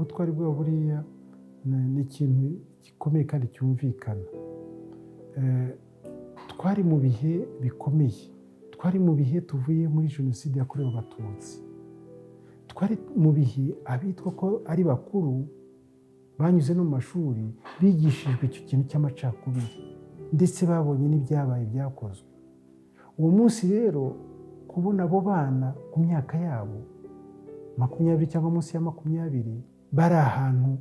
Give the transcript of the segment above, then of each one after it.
Ubutwari bwabo buriya ni ikintu gikomeye kandi cyumvikana. Twari mu bihe bikomeye, twari mu bihe tuvuye muri Jenoside yakorewe Abatutsi, twari mu bihe abitwa ko ari bakuru banyuze no mu mashuri bigishijwe icyo kintu cy'amacakubiri, ndetse babonye n'ibyabaye byakozwe uwo munsi. Rero kubona abo bana ku myaka yabo 20 cyangwa munsi ya 20 bari ahantu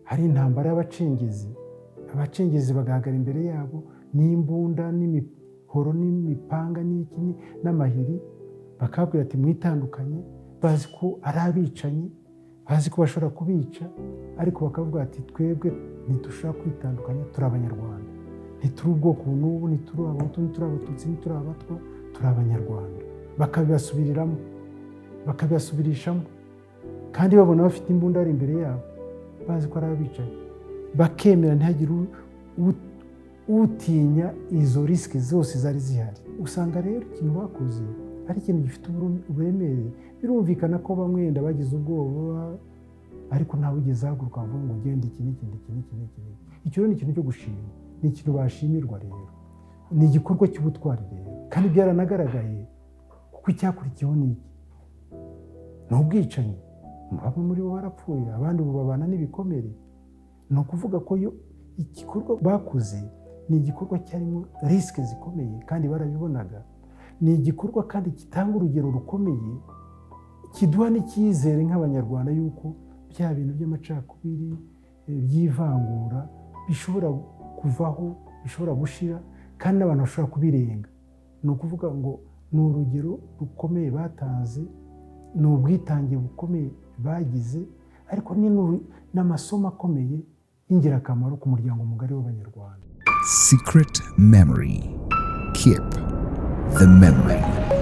hari intambara y'abacengezi, abacengezi bagahagarara imbere yabo n'imbunda n'imihoro n'imipanga n'iki n'amahiri, bakababwira ati: "Mwitandukanye," bazi ko ari abicanyi, bazi ko bashobora kubica, ariko bakavuga ati: "Twebwe ntidushobora kwitandukanya, turi Abanyarwanda, ntituri ubwoko ubu n'ubu, ntituri Abahutu, ntituri Abatutsi, ntituri Abatwa, turi Abanyarwanda." Bakabibasubiriramo, bakabibasubirishamo, kandi babona bafite imbunda ari imbere yabo, bazi ko ari abicanyi, bakemera, ntihagire utinya izo risques zose zari zihari. Usanga rero ikintu bakoze ari ikintu gifite uburemere. Birumvikana ko bamwe wenda bagize ubwoba, ariko ntawe ugeze ahaguruka avuga ngo ugende iki n'iki n'iki n'iki n'iki n'iki. Icyo rero ni ikintu cyo gushima, ni ikintu bashimirwa rero, ni igikorwa cy'ubutwari rero. Kandi byaranagaragaye, kuko icyakurikiyeho ni iki? Ni ubwicanyi. Bamwe muri bo barapfuye, abandi ubu babana n'ibikomere. Ni ukuvuga ko yo igikorwa bakoze ni igikorwa cyarimo risques zikomeye, kandi barabibonaga. Ni igikorwa kandi gitanga urugero rukomeye, kiduha n'icyizere nk'Abanyarwanda yuko bya bintu by'amacakubiri, by'ivangura bishobora kuvaho, bishobora gushira, kandi n'abantu bashobora kubirenga. Ni ukuvuga ngo ni urugero rukomeye batanze, ni ubwitange bukomeye bagize, ariko ni n'amasomo akomeye y'ingirakamaro ku muryango mugari w'Abanyarwanda. Secret Memory. Keep the memory.